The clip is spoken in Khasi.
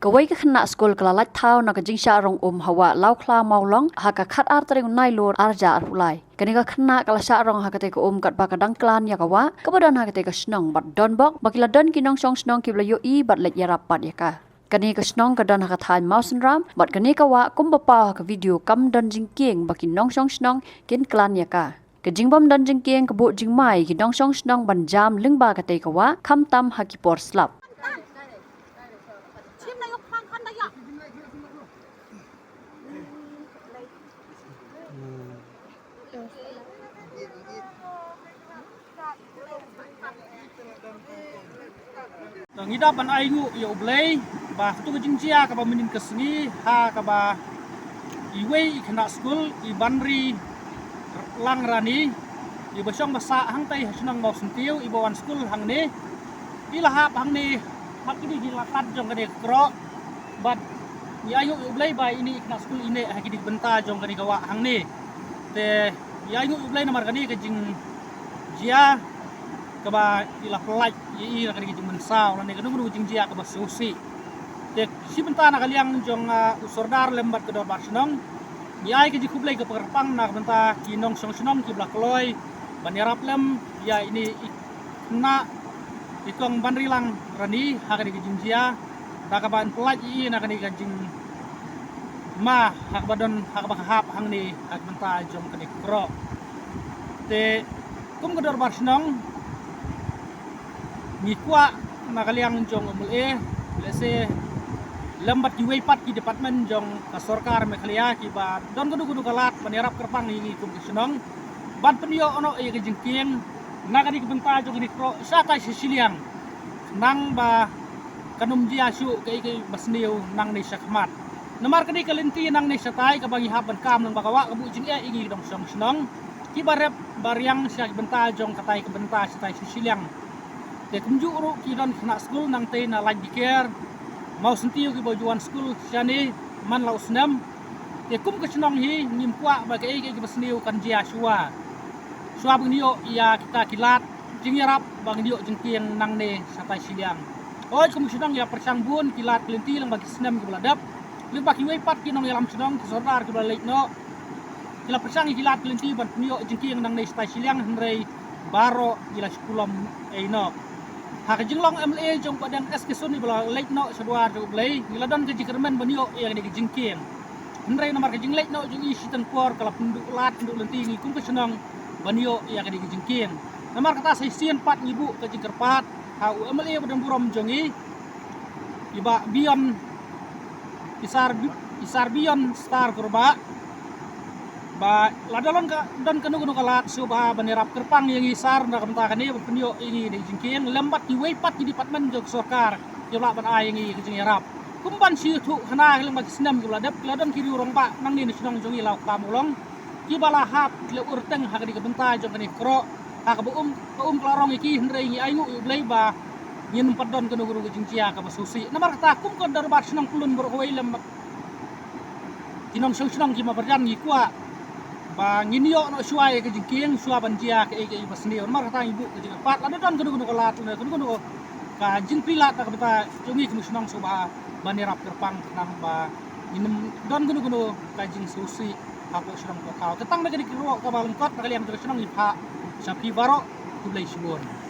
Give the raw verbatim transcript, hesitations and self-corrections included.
Kawei ka khynnah skul ka la lait thaw na ka jingshah rong um ha wah Lawkhla Mawlong ha ka khatar tarik Nailur arhajar arphew lai. Kane ka khynnah ka la shah rong ha katei ka um katba ka dang klan ïa ka wah kaba don ha katei ka shnong bad don bok ba ki la don ki nongshong shnong kiba la ïohi bad leit ïarap pat ïa ka. Kane ka shnong ka don ha ka thaiñ Mawsynram bad kane ka wah kumba paw ha ka video kam don jingkieng ba ki nongshong shnong kin klan ïa ka. Ka jingbym don jingkieng ka buh jingma ïa ki nongshong shnong ban jam lyngba katei ka wah khamtam ha ki por slap. Ngi da ban ainguh ïa U Blei ba katu ka jingjia kaba mynnin ka sngi ha kaba iwei i khynnah skul i Banri Lang Rani iba shong ba sah hangtei ha shnong Mawsyntiew iba wan skul hangne, i la hap hangne ha kine ki lad jong kane ka kro. Bad ngi ainguh ïa U Blei ba ine i khynnah skul i neh ha kine ki bynta jong kane ka wah hangne. Te ngi ainguh ïa U Blei namar kane ka jingjia kaba i la pyllait ïa i na kane ka jingmynsaw lane kano kano ka jingjia kaba sngewsih. Te shi bynta na ka liang jong, ah, u Sordar lem bad ka Dorbar Shnong, ngi ai ka jingkhublei ka kyrpang na ka bynta ki nongshong shnong kiba la kloi ban ïarap lem ïa ine i khynnah i kong Banri Lang Rani ha kane ka jingjia da kaba yn pyllait ïa i na kane ka jingma ha kaba don ha kaba ka hap hangne ha ka bynta jong kane ka kro. Te kum ka Dorbar Shnong ngi kwah na ka liang jong u MLA, lehse lem bad kiwei pat ki department jong ka sorkar Meghalaya kiba don kano kano ka lad ban ïarap kyrpang ïa ngi kum ka shnong ban pynïoh noh ïa ka jingkieng na kane ka bynta jong kane ka kro shatai shiliang. Nang ba kan ym jia shuh kaei kaei ba sniew nangne shakhmat. Namar kane ka lynti nangne shatai kaba ngi hap ban kam lyngba ka wah ka buh jingeh ïa ngi ki nongshong shnong kiba rep ba riang sha ki bynta jong katai ka bynta shatai shiliang. Te kumjuh ruh ki don khynnah skul nangtei na Laitkynthei, Mawsyntiew kiba ju wan skul shane man la u snem. Te kum ka shnong hi ngim kwah ba kaei kaei kaba sniew kan jia shuwa. Shuwa ba ngin ïoh ïa kita ki lad jingïarap ba ngin ïoh jingkieng nangne shatai shiliang. Hooid kum ka shnong ngi la pyrshang bun ki lad ki lynti lyngba ki snem kiba la dep. Lyngba kiwei pat ki nongïalam shnong ki sordar kiba la leit noh ki la pyrshang ïa ki lad ki lynti ban pynïoh jingkieng nangne shatai shiliang hynrei baroh ki la shu pynlong ei noh. Ha ka jinglong MLA jong u Bahdeng S K Syiem iba la leit noh sha dwar jong U Blei ngi la don ka jingkyrmen ban ïoh ïa kane ka jingkieng. Hynrei namar ka jingleit noh jong i shiteng por ka la pynduh lad pynduh lynti ïa ngi kum ka shnong ban ïoh ïa kane ka jingkieng. Namar kata sa shisien pat ngi buh ka jingkyrpad ha u MLA ba don burom jong i, i Bah Beyond, i Sar Bi-, i Sar Beyond Star Kurbah, ba lada long ka don kano kano ka lad sngewbha ban ïarap kyrpang ïa ngi Sar na ka bynta kane ban pynïoh ïa ngi ïa ka jingkieng lem bad kiwei pat ki department jong ka sorkar kiba lah ban ai ïa ngi ka jingïarap. Kum ban shu ïathuh khana lyngba ki snem kiba la dep ki la don ki riew rangbah nangne na shnong jong ngi Lawkhla Mawlong kiba la hap ki la urteng ha kane ka bynta jong kane ka kro ha kaba um ka um ka la rong ïa ki hynrei ngi ainguh ïa U Blei ba ngin ym pat don kano kano ka jingjia kaba sngewsih. Namar kata kum ka dorbar shnong Pyllun baroh kawei lem bad ki nongshong shnong ki marjan ngi kwah ba ngin ïoh noh shuwa ïa ka jingkieng shuwa ban jia kaei kaei ba sniew. Namar kata ngi buh ka jingkyrpad lada don kano kano ka lad lada kano kano ka jingplie lad na ka bynta jong ngi kum ka shnong sngewbha ban ïarap kyrpang khnang ba ngin ym don kano kano ka jingsngewsih hapoh shnong hapoh thaw. Te tang na kane ka kro kaba lyngkot na ka liang jong ka shnong ngi phah sha phi baroh. Khublei shibun.